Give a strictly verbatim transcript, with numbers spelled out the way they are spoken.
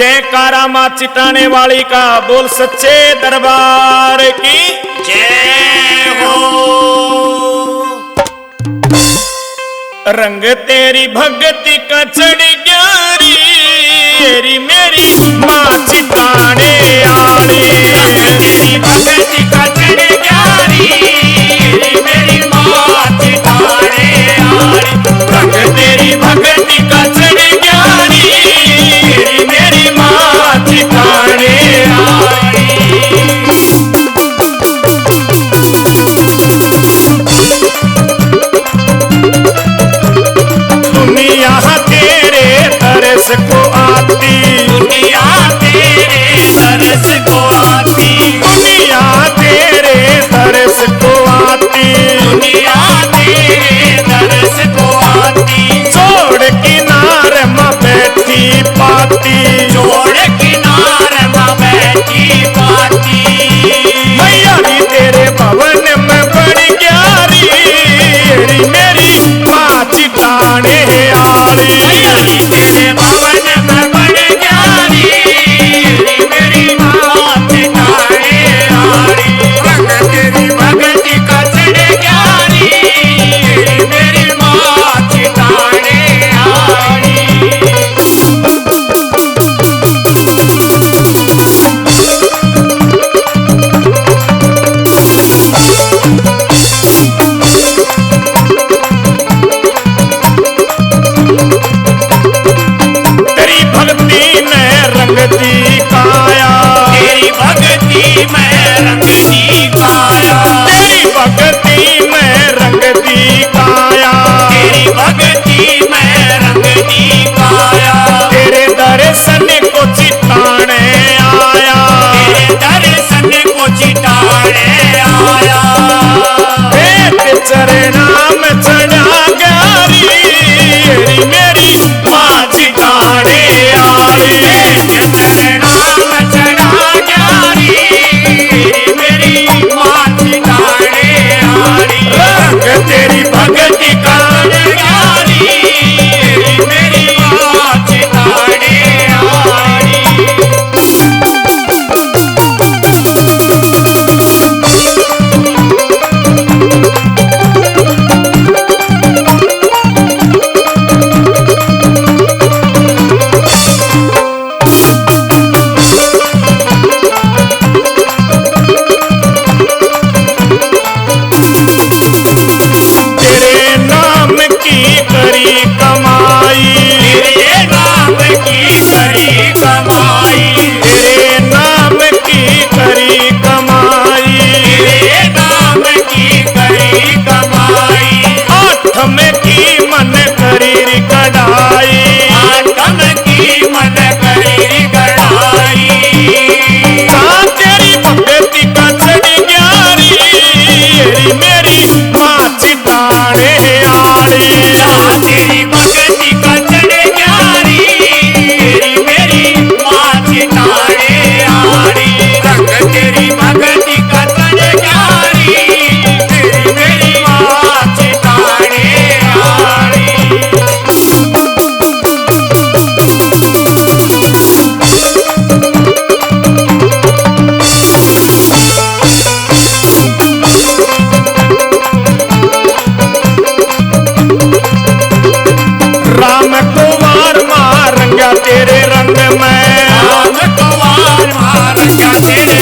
जयकारा माँ चिटाने वाली का, बोल सच्चे दरबार की जय हो। रंग तेरी भक्ति का चढ़ गया री, री मेरी माँ चिताने आली। रंग तेरी भक्ति का चढ़ गया री, री मेरी माँ चिताने आली। रंग तेरी भक्ति का चढ़ गया री, री मेरी माँ चिताने आली। दुनिया तेरे दर्श को आती, दुनिया तेरे दर्श को आती, दुनिया तेरे दर्श को आती, दुनिया तेरे दर्श को आती। जोड़ किनारे में बैठी पाती, जोड़ किनारे में बैठी पाती। मैया री तेरे भवन में बन गया री, री मेरी माँ चिताने आली। मैया री तेरे भवन में बन गया री, री मेरी माँ चिताने आली। रंग तेरी भक्ति का चढ़ गया री, री मेरी माँ चिताने आली। तेरी भक्ति में रंग दी काया, तेरी भक्ति में रंग दी काया, तेरी भक्ति में रंग दी काया, तेरी भक्ति में रंग दी काया। तेरे दर्शन को चिताने आया, तेरे दर्शन को चिताने आया। प्रेत चरणा में चढ़ा गया री, री मेरी माँ चिताने आली। प्रेत चरणा में चढ़ा गया री, री मेरी माँ चिताने आली। रंग तेरी भक्ति का चढ़ गया री, री मेरी माँ चिताने आली। तेरे नाम की करी कमाई, तेरे नाम की करी कमाई, तेरे नाम की करी कमाई, तेरे नाम की करी कमाई। आठम की मन करी री कढ़ाई, आठम की मन करी री कढ़ाई। हाँ, तेरी भक्ति का चढ़ गया री, री मेरी माँ चिताने आली। हाँ, तेरी भक्ति का चढ़ गया री, री मेरी माँ चिताने आली। रंग तेरी भक्ति का चढ़ गया री, री मेरी माँ चिताने आली। राम कुंवर माँ रंगा तेरे रंग में, राम कुंवर माँ रंगा तेरे